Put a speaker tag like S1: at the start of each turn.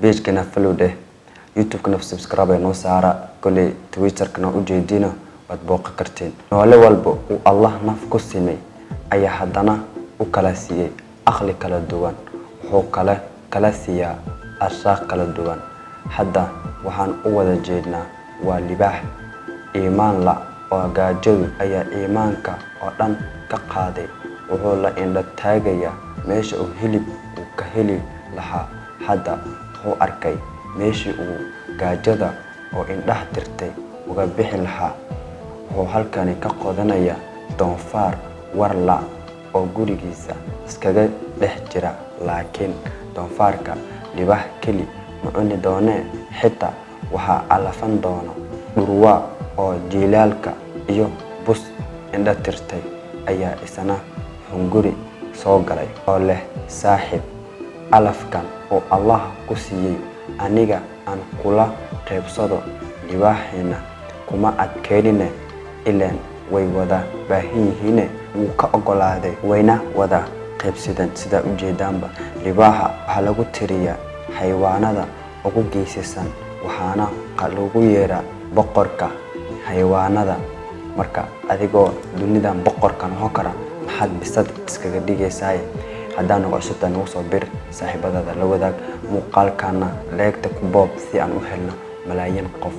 S1: Pagekana follow dheh, YouTube-kana subscribe ay noo saara. Koley Twitterkana ujeediina, waad booqan kartiin. Noole walba uu Allah naf ku simay ayaa haddana u kala siiyey aqli kala duwan, wuxuu kale kala siiyaa arsaaq kala duwan. Hadda waxaan u wada jeednaa waa libaax iimaan la oo gaajadu ayaa iimaanka oo dhan ka qaaday. Wuxuu la indho taagayaa meesha uu hilib uu ka heli lahaa. Hadda wuxuu arkay meeshii uu gaajada oo indhaha tirtay uga bixi lahaa. Wuxuu halkani ka qodanayaa doonfaar war la oo gurigiisa iskaga dhex jira. Laakiin doonfaarka libaax keli ma cuni doonee, xitaa waxaa calafan doona dhurwaa oo jiilaalka iyo bus indha tirtay ayaa isna hunguri soo galay oo leh: "Saaxiib, calafkan uu Allah ku siiyey aniga aan kula qaybsado." Libaaxiina kuma adkeynine, ileen way wada baahan yihiine, wuu ka ogolaaday, wayna wada qaybsadeen. Sidaa ujeedaanba, libaaxa waxaa lagu tiriyaa xayawaanada ugu geesisan, waxaana lagu yeeraa boqorka xayawaanada. Marka adigoo dunidan boqorka noqon kara, maxaad bisad iskaga dhigaysaay? Haddaa nagu cusubtahay, nagu soo bir, saaxiibadaada la wadaag muuqaalkana, like-ta ku boob si aan u helno malaayiin qof.